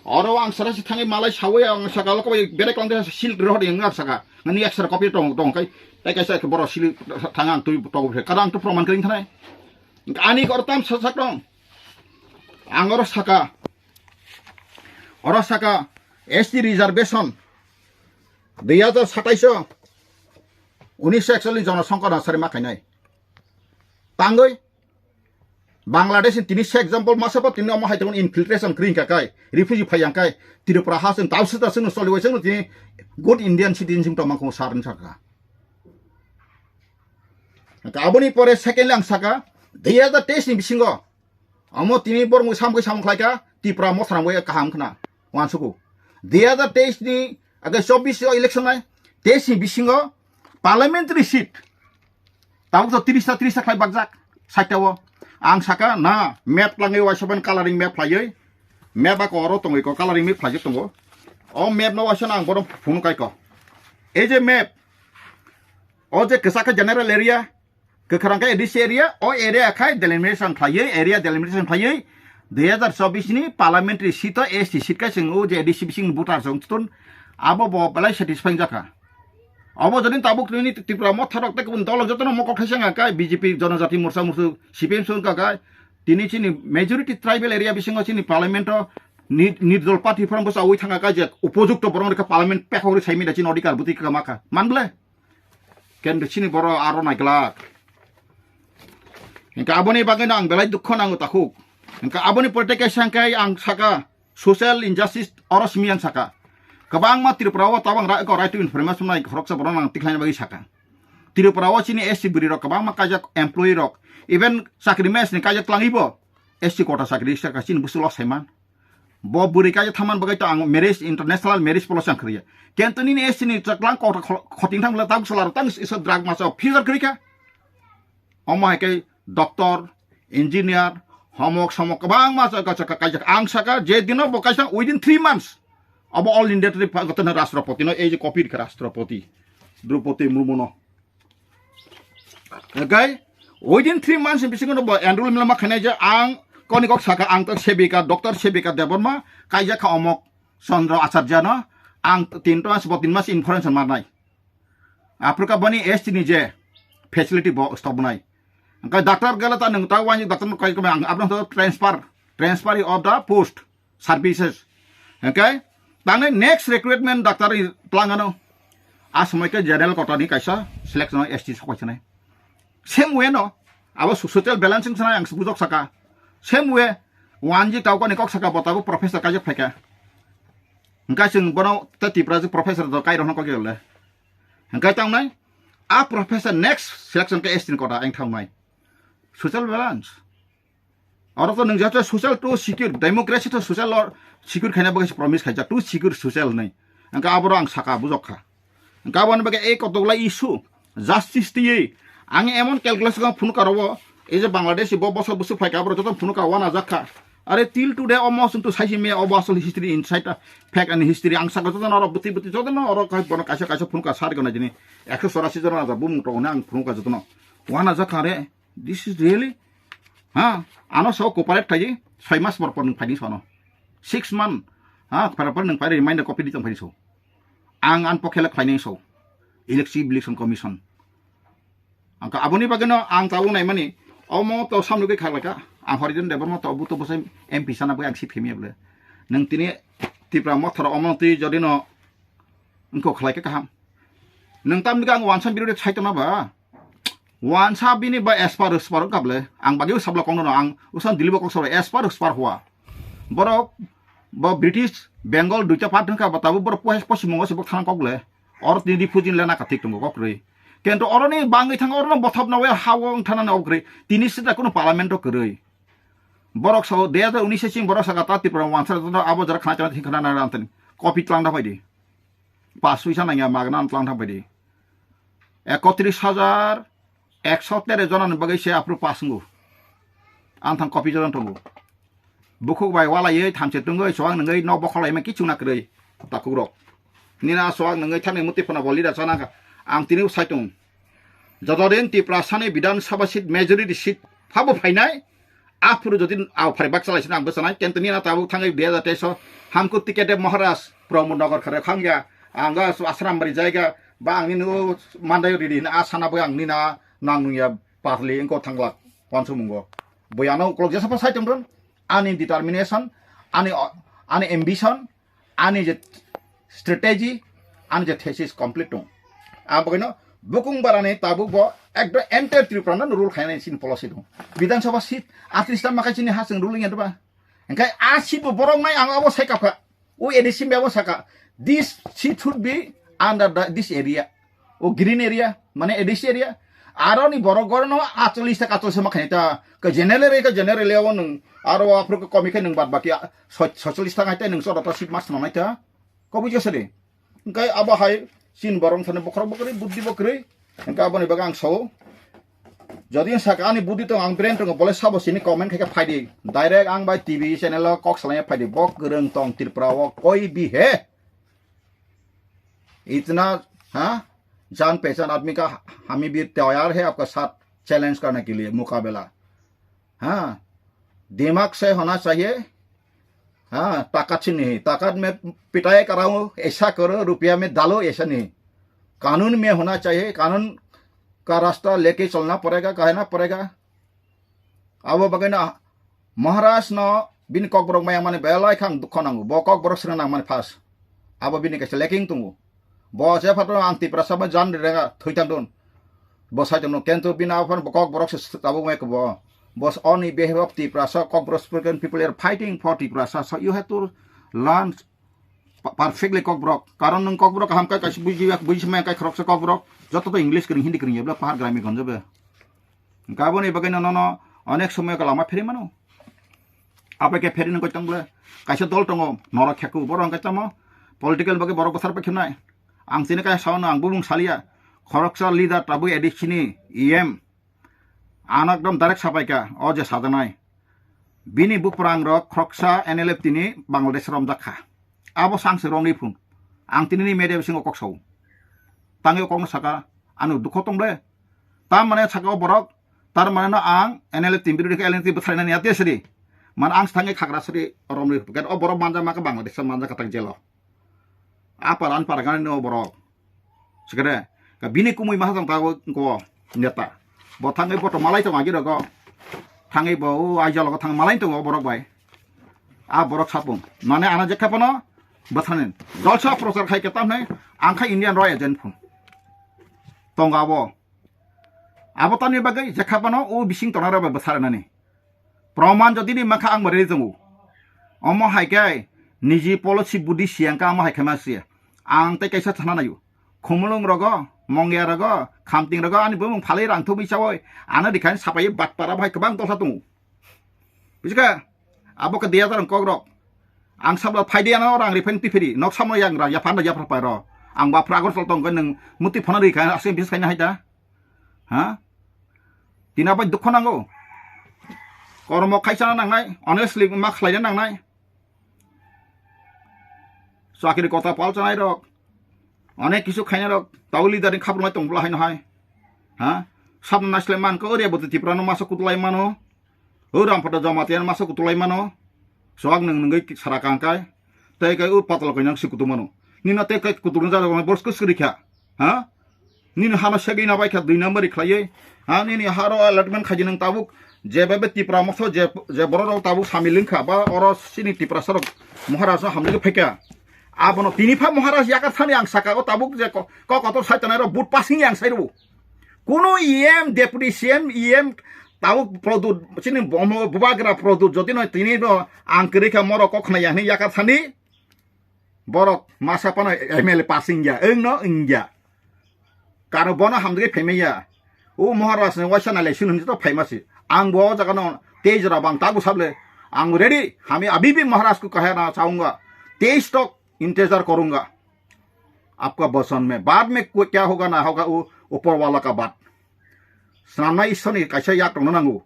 Oro ang sara si thangi malai sawi ang saka loko bai berek lang de sil ro de ang saka. Ngani extra copy tong tong kai. Tai kaisa ke boro sil thang ang tui tong bre. Kada ang tu proman kring thanai. Ani kor tam sa sak tong. Ang oro saka. Oro saka S T reservation dui hazar satais o unisho ekchollish Jono Shankar Narsari ma khainai. Tangwi Bangladesh ni tini se example masa bo tini omo hai tongmani infiltration kring ka kai, refugee phai yang kai, Tripura ha chwng tausi tausi no choli waisang no tini good Indian citizenship tongma kho sar ni saka. Ka aboni pore secondly ang saka, dui hazar teis ni bisingo Omo tini borok mui samung samung khlai kha, Tipra motha rang bai kaham khna, uansuku. Dui hazar teis ni, age chobbish o election nai, teis ni bisingo parliamentary seat. Tabuk to tris ta, tris ta khlai bakjak, sait ta o. Ang saka, na, map langwi waisa ban coloring map khlaiwi, map ako oro tongwi ko coloring map khlaijak tongo. O map no waisa ang borok phunu kai ko. Ei je map, o je kwchak khe general area, Kwkhrang khe A D C area, o area khai delimitation khlaiwi, area delimitation khlaiwi, dui hazar chobbish ni parliamentary seat o S T seat khai chwng o je A D C bising voter chwng chwtun, abo bo belai satisfying jakha. Obo jodi tabuk nini Tripura motha rok tei kubun dol jotono mokol khaisa wngkha khe B J P Jonojati Morcha Morchu C P M se wngkha khe tini chini majority tribal area bisingo chini parliament o ni-, nirdol party phrang bwsa ui thangkha khe je upojukto borok rikha parliament pekhok ri saimida chini odhikar bwtwi kwma kha. Man ble? Kendo chini borok aro naiglak. Hingke aboni bagwino ang belai dukho nango takhuk. Hingke aboni pore tei kaisa hingke ang saka social injustice oro simi ang saka. Kwbangma Tripura o tabang ra-, ko right to information nai khoroksa borok nang tikhlaina bagwi saka. Tripura o chini S T bwrwi rok kwbangma kaijak employee rok, even chakri mes ni kaijak twlangwi bo S T kota chakri rwkha chini busu lok saiman. Bo bwrwi kaijak thaman bagwi to ang marriage, international marriage policy ang khwrwiya. Kento nini S T ni chaklang kota kho-, khoting thang bwla tang swlaro tang isa drug masa future khwrwikha. Omo hai khe doctor, engineer, homok somok kwbangma chaka chaka kaijak. Ang saka je dino bo kaisa within three months. Abo all India trip goto no Rashtrapati no ei je copy rikha Rashtrapati Draupadi Murmu no. Okay? Within three months bisingo no bo enroll milama khainai je ang koni kok saka ang to Sevika, doctor Sevika Debbarma kaijak kha omok Chandra Acharya no ang tin mas bo tin mas information marnai. Aphuru kha boni S T ni je facility bo stop nai. Hingke doctor gela ta nwng ta wani doctor no kai kama ang abro to transfer, transfer of the post services. Hingke tangni next recruitment doctor ni plan ano. A somoi ke general kota ni kaisa selection S T sokoi sanai. Same way no, abo so-, social balancing sanai ang bujok saka. Same way, wanji tau koni kok saka bo tabo professor kaijak phaika. Hingke chwng bono ta Tipra je professor do kai rokno kok yole. Hingke tangnai, a professor next selection ke S T ni kota ang thangnai. Social balance. Oro to nwng jate social to secure, democracy to social or secure khaina bagwi se promise khaijak, to secure social hinwi. Hingke aboro ang saka bujok kha. Hingke aboni bagwi ei kotoklai issue, justice twiwi, ang emon calculation kha phunukha rogo, ei je Bangladesh bo bosor bwswk phaikha, aboro joto phunukha wanajak kha. Are till today omo chwng to saisi maya obo asol history inside a fact and history. Ang saka jotono oro bwtwi bwtwi jotono oro kai bono kaisa kaisa phunukha sar gana jini ekso chorasi jona raja bumung tongo ang phunukha jotono. Wanajak kha re. This is really, ha, ano sao cooperate khaidi, soi mas por por nwng phaidi sono. Six month, ha, por por nwng phaidi reminder copy di tong phaidi so. Ang an pokhe le khlainai so. Election, Election Commission. Ang ka aboni bagwi no ang tabuk nai mani, omo to samno khe khaklai ka. Ang Harijan Debbarma to bu to bosai M P sana bagwi ang si phemi able. Nwng tini Tipra Mothor omo twi jodi no wngkho khlai khe kaham. Nwng tamni khe ang wansa birode sai tongna ba? Wansa bini ba aspar uspar wngkha ble. Ang bagwi sabla kongno ang usan Dilip bo kok sabla aspar uspar hua. Borok bo British Bengal duita part wngkha ba tabuk borok pois posi mongo se bok thang kok le. Or tini refugee le naka thik tongo kok rwi. Kento oroni bangwi thang orono bothop na we ha wng thana na ok rwi. Tini sida kuno parliament o kwrwi. Borok sao dui hajar unis se ching borok saka ta Tripura wansa joto abo jara khana chana thik khana na ran tani. Copy tlang da phaidi. Pass suisa nangya magna tlang da phaidi. Ekotris hajar ekso tere jona ni bagwi se approve pass wngo. Ang thang copy jona tongo. Bukhuk bai walaiwi thamse tungwi soang nungwi nok bokholaima kichung na kwrwi takhuk rok. Nina soang nungwi thani muti phano bo leader sana ang tini sai tung. Joto din Tiprasani Bidhan Sabha seat majority seat phabo phainai, aphuru jodi au phari bak chalai sina ang bwchanai, kento nina tabuk thangwi dui hajar teis o hamkuk ticket de Maharaj Pramod Nagar khare khangya, ang ga Asram bari jaiga, ba ang nini o mandai ridi hina a sana bo ang nina nang nungya parli engko thanglak wansu mungo. Bo ano ukolok jesa pa sai tongron, ani determination, ani, ani ambition, ani je strategy, ani je thesis complete tong. Ang bagwino bukung barani tabuk bo ekdom entire Tripura no rule khainai sin policy dong. Bidhan Sabha seat atris ta makai chini ha chwng ruling ya ba. Engkai a seat bo borok nai ang abo sai kapha. O A D C mebo saka, this seat should be under the, this area. O green area, mane A D C area. Aro ni borok goro no acholish ta acholish ma khaita. Ka general area, ka general area o nung. Aro aphuru ka komi khe nung bad baki a, so-, socholish ta khaita nung so rota seat mas no naita. Ko bujyo sari. Engkai abo hai chin borong thani bokhorok bokri, buddi bokri. Engkai aboni bagwi ang sao. Jodi saka ani buddi tong ang brain tong bole sabo sini comment khe phaidi. Direct ang bai T V channel o kok salai phaidi. Bok gwrwng tong Tripura o koi bi he. Itna, ha? Jaan pehchaan aadmi ka hami bhi taiyar hai aapka saath challenge karne ke liye, mukabela. Ha? Dimag se hona chahiye. Ha? Takat se nahi. Takat mein pitai karao, aisa karo, rupiya mein dalo, aisa nahi. Kanun mein hona chahiye, kanun ka rasta leke chalna padega, kahna padega. Abo bagwi no Maharaj no bini kokborok maya mani belai khang dukho nango. Bo kokborok srwng nang mani first. Abo bini kaisa lacking tongo. Bo je phato ang Tiprasa bai jan rega thwi tang don. Bo sai tongno kento bini aphano bo kokborok se tabuk mai ko bo. Bo on behalf of Tiprasa, kokborok spoken people are fighting for Tiprasa. So you have to learn pa-, perfectly Kokborok. Karon nwng Kokborok kaham khe kaisa buji, buji maya khe khoroksa Kokborok. Joto to English kwrwng, Hindi kwrwng ya bla pahar grami gonjo be. Hwnkhe aboni bagwi no, nono onek somoy lama pheri mano. Apai khe pheri nang koi tong bole. Kaisa dol tongo, norok kheku, borok hwnkhe tamo political bagwi borok bwsar pai khemnai. Ang chini kaisa sao no, ang bumung saliya. Khoroksa leader tabuk A D C ni E M. Ano ekdom direct sapai kha, o je sajaknai. Bini buprang rok khoroksa N L F T ni Bangladesh romjak kha. Abo sang se romwi phun. Ang tini ni media bisingo kok sao. Tangwi o kokno saka, ano dukho tong ble. Tam mane saka o borok, tar mane no ang N L F T ni birodhi khe L N T bwthai nani ate sidi. Man ang thangwi khagra sidi romwi phun. O borok manja ma khe Bangladesh manja kha tak jelo. Apar an pargani no borok. Sikere, ka bini kumui ma hajang tago ko neta. Bo thangwi bo to malai tongo agi rogo. Thangwi bo o aijalo go thang malai tongo borok bai. A borok sapung. Mane ana jekha pano bwthanin. Dolsa prochar khai ke tamne ang kha Indian royal agent phun. Tongo abo. Abo tamni bagwi jekha pano o bising tongnai rok bai bwsar nani. Proman jodi ni makha ang bo ready tongo. Omo hai khe niji policy budi siyang kha, omo hai khe ma siya. Ang tei kaisa thana nayo. Khumulung rogo, mongya rogo, khamting rogo, ani bumung phalwi rang thubui chawoi. Ano dikhain sapai batpara bai kwbang toksa tongo. Buji kha? Abo khe diya jarang kok rok. Ang sabla phai diya no rang riphai tiphiri. Nok samo yang ra, yaphan da yapra pai ro. Ang bapra agor tol tong khe nwng muti phano ri kha, asing bis khaina hai da. Ha? Tina bai dukho nango. Kormo khaisana nangnai, honestly ma khlaina nangnai. Chakri kota pal chanai rok. Onek kisu khaina rok, tau leader ni khaprwnai tong bla haino hai. Ha? Sabna naisle man ko ore bo Tipra no masa kutulai mano. O Rampada Jamatia no masa kutulai mano. Soak nwng nwngwi sara kangkai. Tei kai o patalo kainang si kutu mano. Nino tei kai kutu no jajak boros ko suri kha. Ha? Nini hano segwi na bai kha dui number khlaiwi. Ha, nini haro allotment khaji nang tabuk. Jebebe Tipra motho je, je borok rok tabuk samil wngkha ba oro sini Tiprasa rok Maharaj no hamjagwi phaikha. Abono tini pha Maharaj yakar thani ang saka o tabuk je ko, ko kotor sai tonai rok but passing yang sai rw. Kuno E M, Deputy C M, E M tabuk Pradyot, chini bomo bubagra Pradyot jodi no tini no ang kwrwi kha morok kok khna yang yakar thani. Borok masa phano M L A passing ya, wng no wng ya. Karo bono hamjagwi phaimai ya. O Maharaj ni waisa nai lai sini to phaima si. Ang bo o jaga no tej ra bang tabu sable. Ang ready. Hami abhi bhi Maharaj ko kahe na chaunga. Tej tok intezar karunga. Apka bachan mein. Baad mein koi kya hoga na hoga, wo upar wala ka baat. Snamna Ishwar ni kaisa yak tongna nango.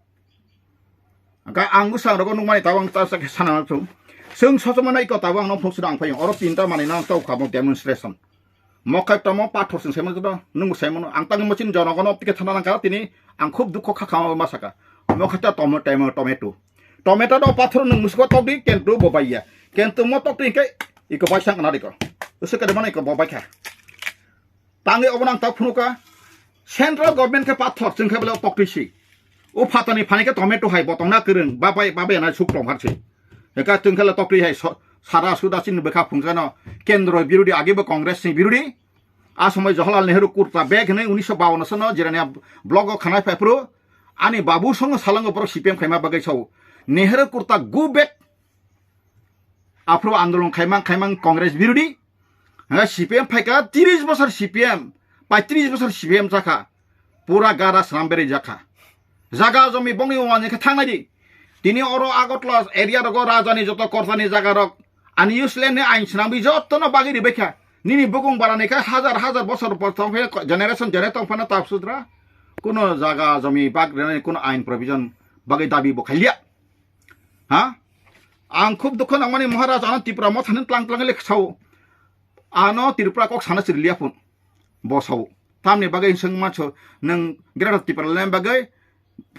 Hwnkhe ang bwsang rogo nukmani tabang ta sak sana chung. Chwng sochomani iko tabang no phung sida ang phai. Oro tinta manwi no tau kha bo demonstration. Mokhai tomo pathor chwng saimano joto nung saimano. Ang tangwi machine jonogono tike thana nangkha tini ang khub dukho kha kha ma saka. Mokhai ta tomo, tomo, tomato. Tomato do pathor nung musuko tokdi kentu bo baiya. Kentu mo tokdi ke iko baisang kana diko. Usu kade mano iko bo baikha. Tangwi obo nang tak phunukha. Central government khe pathor chwng khe bele tokti si. O phatani phani khe tomato hai botong na kwrwng ba bai ba bai na suk tong har si. Eka chwng khe le tokti hai so-, sara suda chini bwkha phunukjano kendro birodhi agi bo Congress ni birodhi. A somoi Jawaharlal Nehru kurta bag hinwi unisho bawanno sano jirania blog o khanai phai phuru ani babu songo salango borok C P M khaima bagwi sao. Nehru kurta go back. Aphuru andolon khaimang khaimang Congress birodhi. Ha, C P M phaikha, tiris bosor C P M, paitris bosor C P M jakha. Pura gara swnam berwi jakha. Jaga jomi bongni wani khe thangnai di. Tini oro Agartala area rogo rajani joto kortani jaga rok ani use land ni ain swnamwi jotono bagwi ribaikha. Nini bukung barani khe hajar hajar bosor por tongphai generation jene tongphano tapsudra. Kuno jaga jomi bag rwnani kuno ain provision bagwi dabi bo khailia. Ha? Ang khub dukho nangmani Maharaj ano Tripura motha ni tlang tlang le sao. Ano Tripura kok sana sirliya phun. Bo sao. Tamni bagwi seng manso nang Greater Tripura le bagwi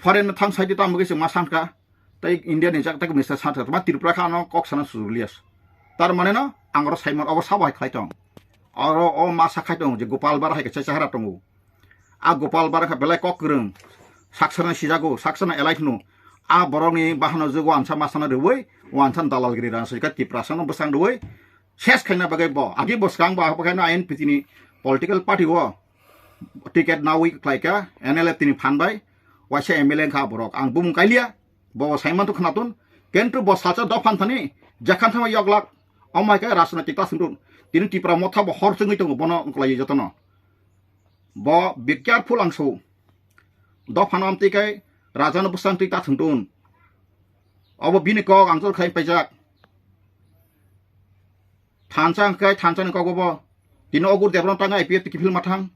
foreign thang sai di tam bagwi se ma sanka. Tai India ni jak tak minister sanka. Ma Tripura kha ano kok sana sirliya. Tar mane no ang oro saimon obo sabo hai khlai tong. Oro o ma sa khai tong je Gopal Bara hai khe chahara tongo. A Gopal Bara kha belai kok kwrwng. Saksana sijago, saksana elai phunu. A borokni bahano je wansa masana rwui, wansa dalalgiri rang sika Tiprasano bwsang rwui, ses khaina bagwi bo. Agi bo swkang bo, abo khaino I N P T ni political party o ticket naui khlaika, N L F T ni phan bai, waisa M L A wngkha borok. Ang bumung kailia, bo saimanto khnaton, kintu bo salsa dophan thani, jakhan thama yoglak, Omo hai khe rajnitik ta sungdun. Tini Tipra motha bo hor chwngwi tongo bono wngklaiwi jotono. Bo be careful ang su. Dophano amtwi khe rajano bwsang twi ta sungdun. Obo bini kok ang jor khai paijak. Thansa hwnkhe thansa ni kok bo. Tini Ogur Debbarma tangwi I P F T kiphil mathang.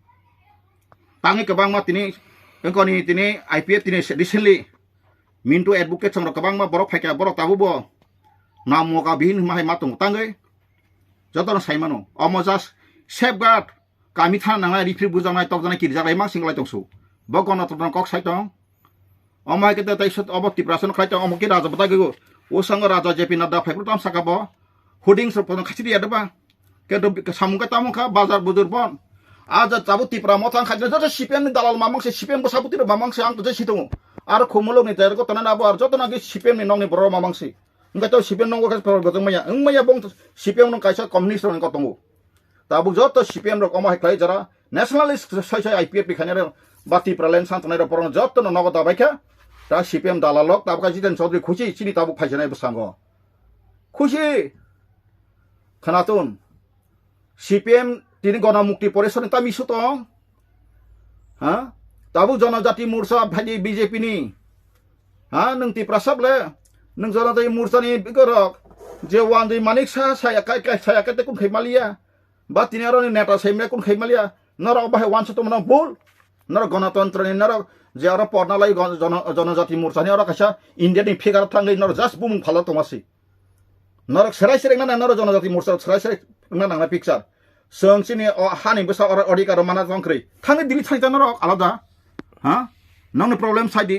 Tangwi kwbangma tini, wngkoni tini I P F T ni recently Mintu advocate songrok kwbangma borok phaikha, borok tabuk bo nam moga bihin hwnma hai ma tongo tangwi. Jotono sai mano. Omo just safeguard, kami thana nangnai, rifri bujaknai, tokjaknai, kirjak lai mang sing lai tongsu. Bo gonotontro kok sai tong. Omo hai khe tei sot obo Tiprasa no khlai tong, omo khe raja bwtai gwi. O sango raja J P Nadda phai phuru tam saka bo. Hoarding srok pono khachiri ya doba. Khe do samung khe tamo kha bazar bujur bon. A ja tabuk Tipra motha ang khaina joto C P M ni dalal mamang se, C P M bwsa bwtwi rok mamang se, ang to je si tongo. Aro khumulok ni jai rok tongnai abo ar joto nagi C P M ni nokni borok mamang se. Hwnkhe to C P M nokgo khe borok bwtwng maya, wng maya bong C P M no kaisa communist rok ni kok tongo. Tabuk joto C P M rok omo hai khlai jora nationalist sai sai I P F ni khainai rok ba Tipraland san tongnai rok borok joto no nogo dabai kha. Ta C P M dalal rok tabuk kha Jiten Chaudhary khusi chini tabuk phaisanai bwskango. Khusi khwnathun. C P M tini Gona Mukti Porishad ni tamo issue tong? Ha? Tabuk Jonojati Morcha phaidi B J P ni. Ha? Nwng Tiprasa le? Nwng Jonojati Morcha ni bikorok je Wanjwi Manik Saha saya kai kai saya kai te kun khai maliya. Ba tini aro ni neta sai me kun khai maliya. Norok bahai wansa tongmano bul. Norok Gonotontro ni norok je aro porna lai gon-, Jono-, Jonojati Morcha ni aro kaisa India ni figure thangwi norok just bumung phalok tongma si. Norok serai serai nang norok Jonojati Morcha serai serai nang nang picture. Song chini o hani bwsa oro odhikar mana tong kri. Thangni Delhi thangta norok alada. Ha? Nongni problem sai di.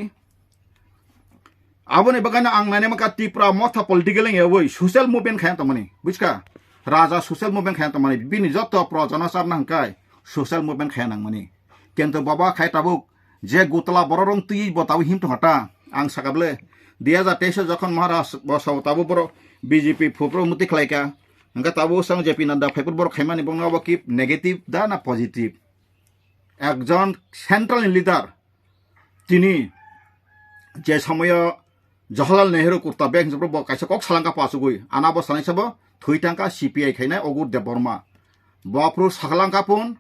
Aboni bagwi ang nai maka Tipra motha political wng yawi social movement khaya tongmani. Buchka? Raja social movement khaya tongmani. Bini joto pro jana charna hwngkai social movement khaya nangmani. Kintu baba khai tabuk je gutla borok rong twi bo tabuk him tongkha ta. Ang saka bwle dui hajar teis o jokhon Maharaj bo sabo tabuk borok B J P phupro muti khlaika. Hwnkhe tabuk sang J P Nadda phaipur borok khaimani bongno abo ki negative da na positive? Ekjon central ni leader tini je somoyo Jawaharlal Nehru kurta bag hinwi bo kaisa kok salangka pa achugwi, ana bo sanai sabo thwi tangka C P I khainai Ogur Debbarma. Bo aphuru saklangka phun,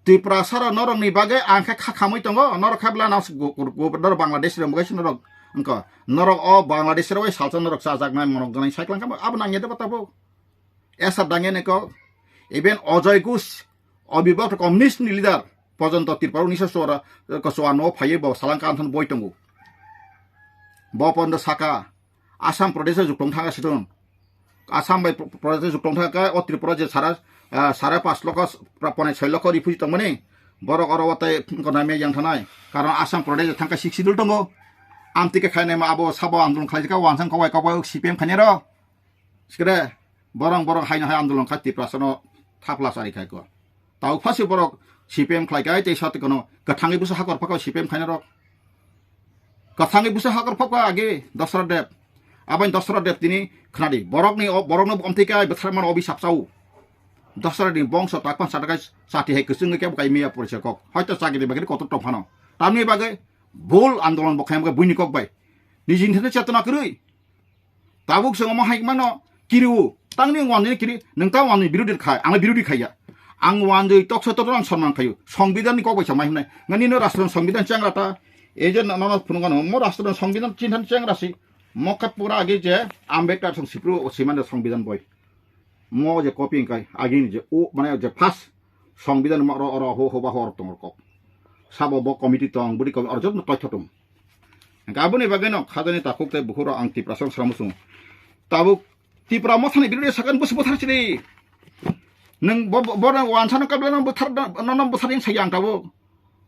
Tiprasa rok norok ni bagwi ang khe kha khamwi tongo, norok khe bla nang gu-, gu-, gu-, norok Bangladesh rok bagwi se norok wngkha, norok o Bangladesh rok bai salsa norok chajaknai monok janai saiklangkha abo nangya de bata bo. Esa dangya ne kok, even Ajoy Ghosh, Abhibhakta communist ni leader, porjonto Tripura unisa sora, ko sora no phaiwi bo salangka anthon boi tongo. Bo pondo saka, Assam Pradesh o juktong thangka situng. Assam bai Pro-, Pradesh o juktong thangka, o Tripura je sara, ah, sara pas lokho, pra-, ponai soi lokho refugee tongmani. Borok oro o tei gonamya yang thanai. Karon Assam Pradesh o thangka six schedule tongo. Amtwi khe khainai ma abo sabo andolon khlaijak kha, wansang kok bai kok bai C P M khainai rok. Sikre, borok borok haino hai andolon kha Tiprasa no thapla chari khai ko. Tau phasi borok C P M khlai kai tei sat kono kwthangwi busa hakor phakao C P M khaina rok. Kwthangwi busa hakor phakao age Dasra Deb. Abani Dasra Deb tini khnadi. Borok ni o, borok no omthai kai bwthar mano obi sapsao. Dasra ni bongso takpan satakai sati hai kwchwng khe bukai miya porisa kok. Hoito chakri bagri kotor tong phano. Tamni bagwi bul andolon bo khaim buini kok bai. Niji nithani chetona kwrwi. Tabuk se omo hai mano kiriu. Tangni wani kiri, nang ta wani birodi khai, ang birodi khaiya. Ang wani toksa toksa ang sonman khayu. Songbidan ni kok bai samai hwnai. Ngani no rastro songbidan changra ta. Ei je nono phunukano, mo rastro songbidan chintan changra si. Mo kha pura age je Ambedkar song sipru o simanda songbidan boi. Mo je copy kai, age ni je o, mane je first songbidan mo ro, ro, ho, ho, ba, ho, ro tong kok. Sabo bo committee tong, budi committee, oro jotno totho tong. Hingke aboni bagwi no khajani takhuk tei bukhuk rok ang Tiprasa sramu sung. Tabuk Tipra mothani birodi sakan busi buthar chini. Nang bo, bo, bo, no wansa no kabla no buthar, no, no buthar yang sayang tabuk.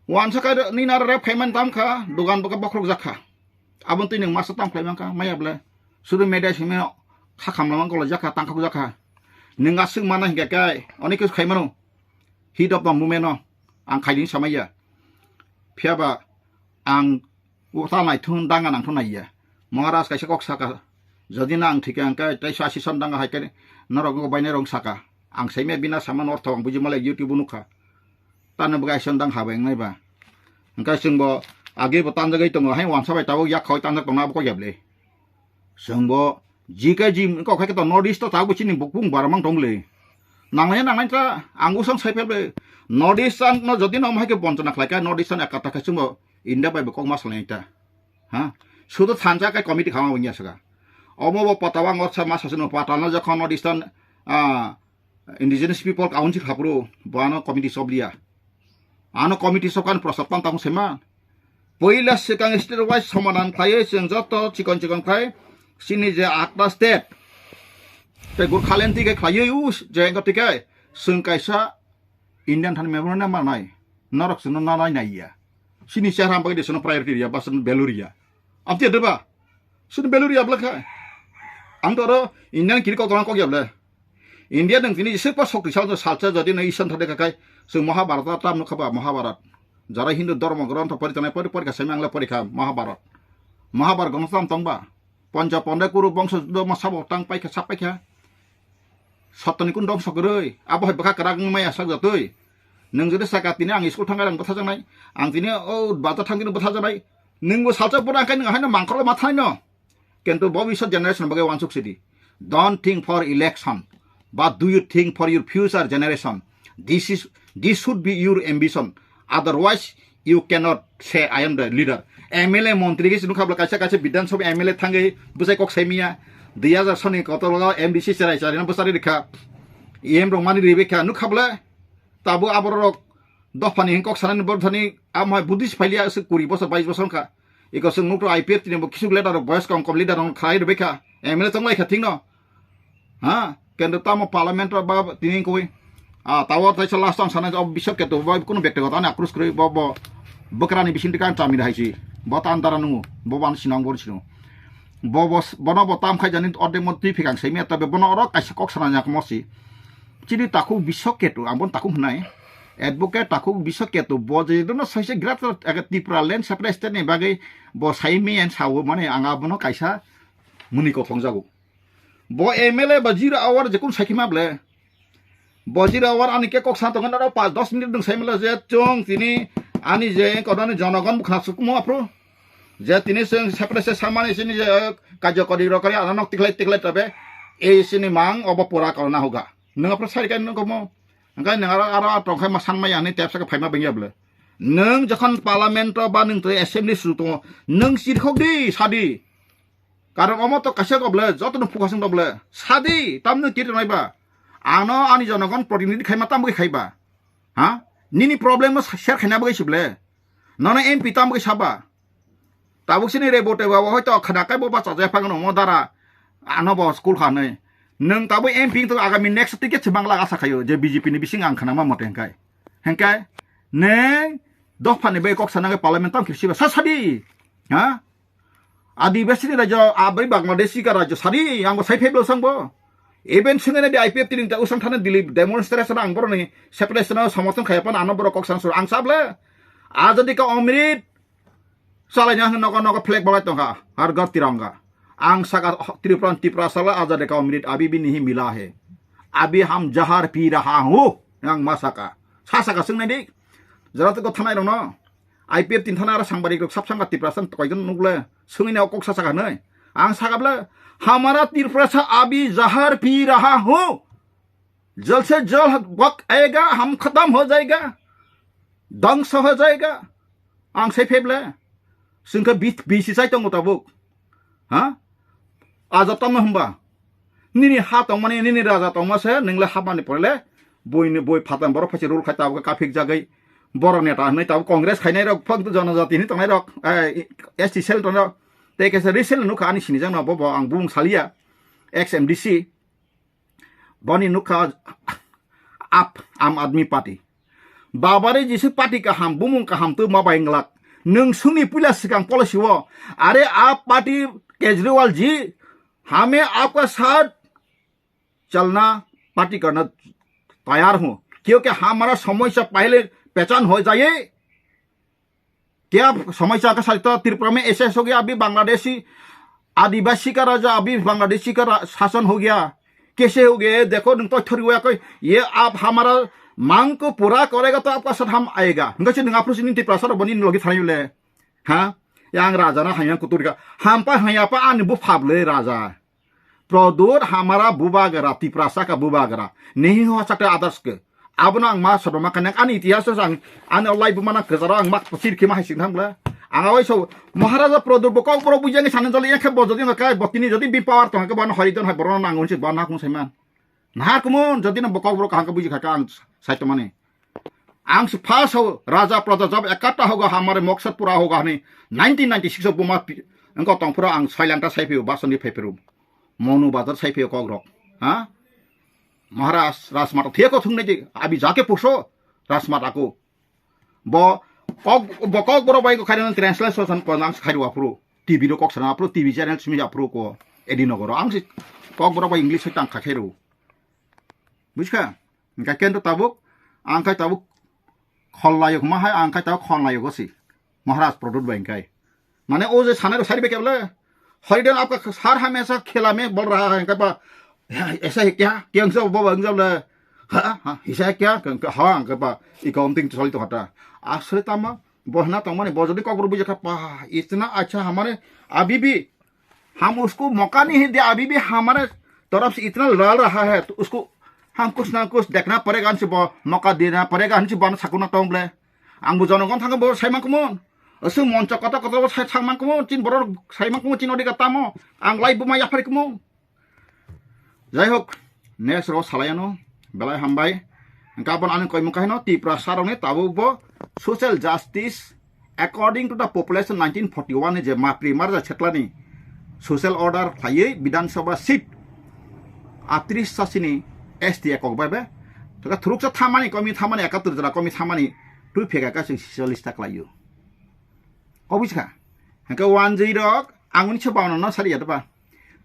Wansa ka ni nar rep khaiman tam kha, dugan bo ka bokrok jak kha. Abon twi nang masa tam khlai man kha, maya ble. Sudu media simi kha khamla man kolo jak kha, tangkhok jak kha. Nang aswk mana hingke kai, oni kis khai mano. Heat of the moment no, ang khaiding samaya. Phiya ba ang uta naithung danga nangthung naiya. Maharaj kaisa kok saka, jodi na ang thike ang kai, tei sa sison danga hai kai, norok wngkha bainai rok saka. Ang saimaya bina saman ortho ang buji malai YouTube o nukha. Tano bwkha aison dang habai wngnai ba. Hingke chwng bo age bo tanjagwi tongo, hai wansa bai tabuk yak khoi tanjak tongna abo kok ya ble. Chwng bo G K G kok hai khe to North East to tabuk chini bukung bara mang tong le. Nangnai nangnai ta ang usang sai phe le. North East ang no jodi no hai khe bonchona khlai kha North East ang ekata khe chungo India bai bo kok ma salai ta. Ha? Sudo thansa kai committee khama wngya saka. Omo bo pata wang orsa ma sasino pata no jokhon North East ang, ah, Indigenous People Council hapro bo ano committee sobliya. Ano committee sokani prosab panta hung sema. Poila swkang state wise somadan khlaiwi chwng joto chikon chikon khlai chini je atta state tei Gurkhaland tike khlaiwi u je engko tike chwng kaisa Indian thani memorandum manai norok chwngno nanai naiya. Chini chehra bagwi de sono priority riya ba sono value riya. Amtwi deba? Sono value riya bwlakha. Ang to oro Indian kiri kok tong kok ya bwle. India nang tini jese pa sok tisal to salsa jodi no isan thade kakai se Mahabharata tam no khaba Mahabharat. Jara Hindu dhormo gronth pori tanai pori pori kasai mangla pori kha Mahabharat. Mahabharat gono tam tong ba. Ponja ponda kuru bongso do ma sabo tang pai kha sap pai kha. Sotoni kun dong sok roi. Abo hai bwkha kwrak wng maya sak jatoi. Nang jodi saka tini ang school thangai rang bwtha janai. Ang tini o baza thang tini bwtha janai. Nang bo salsa pura ang kai nang hai no mangkholo ma thai no. Kintu bobiswt generation bagwi wansuk sidi. Don't think for election, but do you think for your future generation? This is, this should be your ambition. Otherwise, you cannot say, "I am the leader." M L A montri khe sinukha bwla kaisa kaisa Bidhan Sabha M L A thangwi bwsai kok saimiya. Dui hajar soni kotor M D C cherai cherai no bwsari rikha. E M rok mani ribai kha nukha bwla. Tabo aborok dophani hwn kok sanani borthani amhai Buddhist phailiya aswk kuri bosor bais bosor wngkha. Iko chwng nukto I P F tini bo kisuk leader rok boyos kom kom leader rok khlai rwbaikha. M L A tonglai kha thikno. Ha? Kendo tamo parliament o ba tini koi. Ah, tawo taisa last ang sana o bisok keto bo kuno bektigoto ani approach kwrwi bo bo bwkrani bising kan chamira haisi. Bo tan dara nungu. Bo ban sinong bor sinong. Bo bo bono bo tam khai jani orde mo twi phikang semi tabe bono oro kaisa kok sana nyak mosi. Chini takhuk bisok keto ang bon takhuk hnai. Advocate takhuk bisok keto bo je dono saise greater aga Tripura land separate state ni bagwi bo saimi and sawo mane ang abono kaisa muni kothong jago. Bo M L A ba zero hour je kun saikima ble. Bo zero hour ani ke kok sa tongo noro pas dos minute dong saimala je chong tini ani je kodani jonogon bukhna sukmo apro. Je tini seng separate se samani sini je kajokori rokori ana nok tiklai tiklai tabe. Ei sini mang obo pura korna hoga. Nung apro sai kai nung komo. Angkai nung aro aro tongkhai ma sanmaya ni tepsa ka phaima bengya ble. Nung jokhon parliament o ba nung twi assembly su tongo. Nung sirkhok di sadi. Karon omo to kaisa kok ble joto no focus wng ble. Sadi tamno kiri nai ba. Ano ani jonogon protinidhi khaima tam bai khai ba. Ha? Nini problem no share khaina bai sible. Nono M P tam bai saba. Tabuk sini re bote ba hoito khana kai bo bacha jaya phang no mo dara. Ano bo school kha nei. Nung tabuk M P to agami next ticket se bangla asa khayo je B J P ni bising ang khana ma mote hengkai. Hengkai. Neng dophani bai kok sana parliament tam kiri siba sa sadi. Ha? Adibasi ni rajyo abai Bangladeshi ka rajyo sadi ang bo sai pheblo sang bo. Even singene di I P F tini ta usang thana Delhi demonstration ang boroni separation o somorthon khaya pan ano borok kok sana sur ang sable. Azadi ka omrit. Salai nang nogo nogo flag balai tongkha, har gar tiranga. Ang saka Tripura Tripura sala azadi ka omrit abi bi nihi mila he. Abi ham jahar pi raha hu. Ang ma saka. Sa saka sung nai dik. Jara to thanai rong no. I P F tin thana ara sangbarik rok sap sangka Tripura san koi jon nugle. Sungini okok sa saka nai. Ang saka ble. Hamara Tripura sa abi jahar pi raha hu. जल से जल वक्त आएगा, हम खत्म हो जाएगा, ध्वंस हो जाएगा। Ang sai pheble. Sungkha bi-, bisi sai tongo tabuk. Ha? Aja tongma hwnba? Nini ha tongmani, nini raja tongma se, nwngle hapmani porele, boini boi phatan borok phaise rule khai tabuk kaphik jagwi. Borok neta hwnwi tabuk Congress khainai rok, phang janajati hwnwi tongnai rok, eh, S T cell tongnai rok. Tei kaisa recently nukha ani sinijakno bo, bo ang bumung saliya, ex M D C. Boni nukha ap, Aam Aadmi Party. Babare jisi party kaham, bumung kaham tu ma bai nglak. Nwng sungni puila swkang policy o. Are aap party Kejriwal ji, hame aapka saath chalna party karna tayar hu. Kyunki hamara samosya pahle pehchan ho jaye. क्या समस्या का साथ तो त्रिपुरा में ऐसे ऐसे हो गया, अभी बांग्लादेशी आदिवासी का राजा, अभी बांग्लादेशी का रा-, शासन हो गया, कैसे हो गया? ये देखो, तुम तो थोड़ी हुआ कोई, ये आप हमारा मांग को पूरा करेगा तो आपका साथ हम आएगा। Nggak sih, nggak perlu sini Tiprasa boni logi thani le. Ha? Yang raja na hayang kutur ka. Hampa hayapa ani bu phable raja. Prodot hamara bubagra, Tiprasa ka bubagra. Nehi ho sakta others ke. Abono ang ma sodoma kanya ani itihas ang ani olai bumana kezaro ang mak pasir kima hai sing thangla. Ang awai so Maharaja Prodot bo kok borok bujani sana joli ekhe bo jodi ngakai botini jodi bi power tong ke ban hori don hai borok nang unsi ban hakung saiman. Nahar kumun jodi na bo kok borok kaham ke buji khaka ang sai tomani. Ang se first ho Raja Praja jab ekatta hoga hamare Moksad pura hoga hani nineteen ninety-six o buma engko tongphura ang soilangta sai phiyo basoni phai phiru. Monu bazar sai phiyo kok rok. Ha? Maharaj Rajmata thiya ko thung nei abi jake puso Rajmata ko. Bo kok bo kok borok bai ko khairan translation ko nang khairu apro. T V ro kok sana apro T V channel simi apro ko edi nogoro ang se kok borok bai English tang kha khairu. Buskha? Engka kento tabuk ang khai tabuk khol layok ma hai ang khai tabuk khol layok si Maharaj Prodot bai engkai. Mane o je sanai ro sari beke bole. Haridan apka sar hamesha khela me bol raha hai engkai ba. Aisa hai kya? Kya engsa bo ba engsa bole. Ha ha aisa hai kya? Engka ha engkai ba. Iko omting soli to hata. Asle tama bo hna tongmani bo jodi kokbor bujaka pa itna acha hamare abibi हम उसको मौका नहीं दिया, अभी भी हमारे तरफ से इतना लड़ रहा है, तो उसको हम कुछ ना कुछ देखना पड़ेगा, हमसे ब-, मौका देना पड़ेगा, हमसे बन सकना टोंबले। Ang bo jonogon thangbo sai mangkumun. Asu moncho koto koto bo sai mangkumun, chin borok sai mangkumun, chin odika tamo. Ang lai buma yaphari kumun. Jai hok, next ro salayano, belai hambai. Engka bon ani koimung kahino, Tiprasa rokni tabuk bo social justice according to the population nineteen forty-one ni je mapri marja setlani social order khlaiwi Bidhan Sabha seat atris sasini S T ekok bai be. Thoka thuruksa thamani, komi thamani, ekattur jora komi thamani, twi phega kaisa socialist ta khlaio. Kobui sikha. Hengke one J rok, ang uni se bauna no sari yadaba.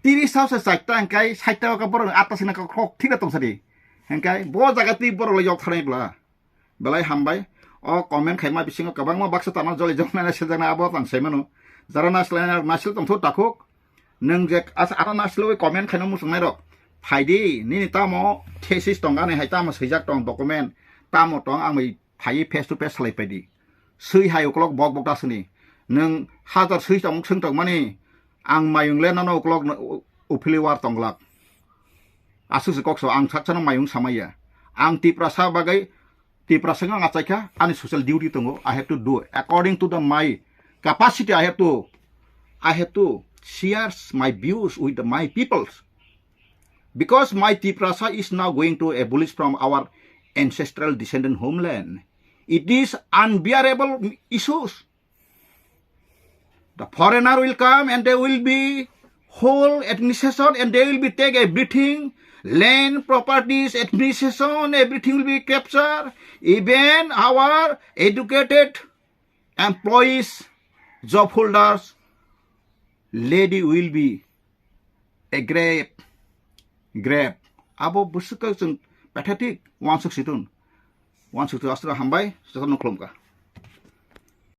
Tiris house saita hengkai, saita ka borok atta sina ka khok thik tong sari. Hengkai, bo jaga twi borok le yok thanai bla. Belai hambai. O comment khaima bisingo kwbangma baksa tana joli joknai na sejakna abo tang sai mano. Jara naslai na nasil tong thu takhuk. Nwng je asa ata nasil wi comment khaino musung nai rok. Phaidi, nini tamo thesis tong ani hai tamo swijak tong document. Tamo tong ang bai phaiwi face to face salai paidi. Swi hai uklok bok bok ta sini. Nwng hajar swi tong swng tong mani. Ang mayung le nono uklok no u-, uphili war tong glak. Aswk se kok so ang saksa no mayung samaya. Ang Tiprasa bagwi Tiprasa wng achaikha, ani social duty tongo, I have to do according to the my capacity, I have to, I have to share my views with the, my peoples. Because my Tiprasa is now going to abolish from our ancestral descendant homeland. It is unbearable issues. The foreigner will come and they will be whole administration and they will be take everything, land, properties, administration, everything will be captured. Even our educated employees, job holders, lady will be a grave, grave. Abo bwswk chwng pathetic wansuk situn, wansuk tu astra hambai, jotono khulumkha.